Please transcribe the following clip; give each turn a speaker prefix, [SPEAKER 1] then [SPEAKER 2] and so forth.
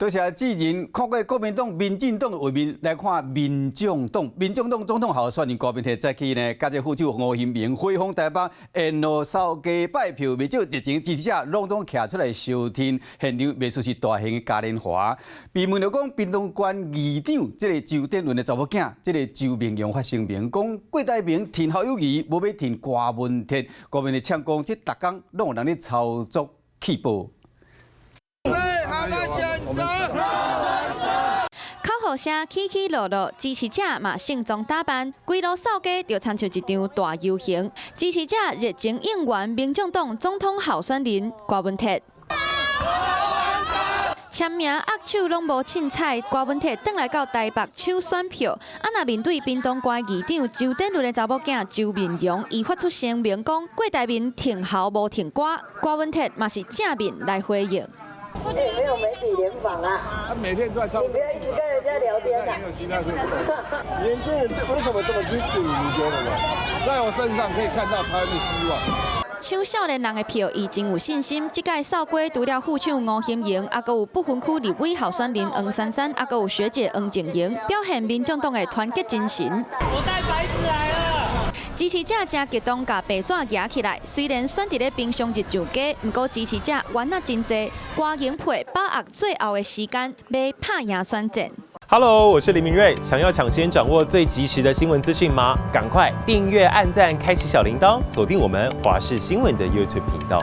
[SPEAKER 1] 多謝智仁，看過國民黨、民進黨的畫面，來看民眾黨。民眾黨總統候選人郭文鐵早起呢，佮這副手吳欣盈回訪台北，沿路掃街拜票，袂少熱情支持者攏總徛出來收聽，現場袂輸是大型的嘉年華。被問著講屏東縣議長這个周典倫的查某囝，這个周明陽發聲明講郭台銘挺侯友宜，無欲挺郭文鐵。郭文鐵嗆講，這逐工攏有人咧操作氣報。
[SPEAKER 2] 最好的選擇。
[SPEAKER 3] 口號聲起起落落，支持者嘛盛裝打扮，規路掃街就親像一場大遊行。支持者熱情應援民眾黨總統候選人郭文鐵。簽名握手攏無凊彩，郭文鐵轉來到台北搶選票。啊，若面對屏東縣議長周典倫的查某囝周明陽，伊發出聲明講，郭台銘挺侯無挺郭，郭文鐵嘛是正面來回應。
[SPEAKER 4] 欸，沒有媒體聯訪啊！
[SPEAKER 2] 他每天都在操。
[SPEAKER 4] 你不要一直跟人家聊天啊！
[SPEAKER 2] 沒有其他可以做。
[SPEAKER 5] 年輕人為什麼這麼支持你？你覺得呢？
[SPEAKER 2] 在我身上可以看到台灣的希望。
[SPEAKER 3] 搶少年人的票，伊真有信心。這屆掃街除了副手吳欣盈，猶閣有不分區立委候選人黃珊珊，猶閣有學姐黃靜瑩，表現民眾黨的團結精神。
[SPEAKER 6] 我帶白紙來了。
[SPEAKER 3] 支持者誠激動，共白紙舉起來。雖然選佇咧平常日上街，毋過支持者原來真濟，歌研配把握最後的時間，欲拍贏選戰。
[SPEAKER 7] Hello，我是林明瑞。想要搶先掌握最及時的新聞資訊嗎？趕快訂閱、按讚、開啟小鈴鐺，鎖定我們華視新聞的 YouTube 頻道。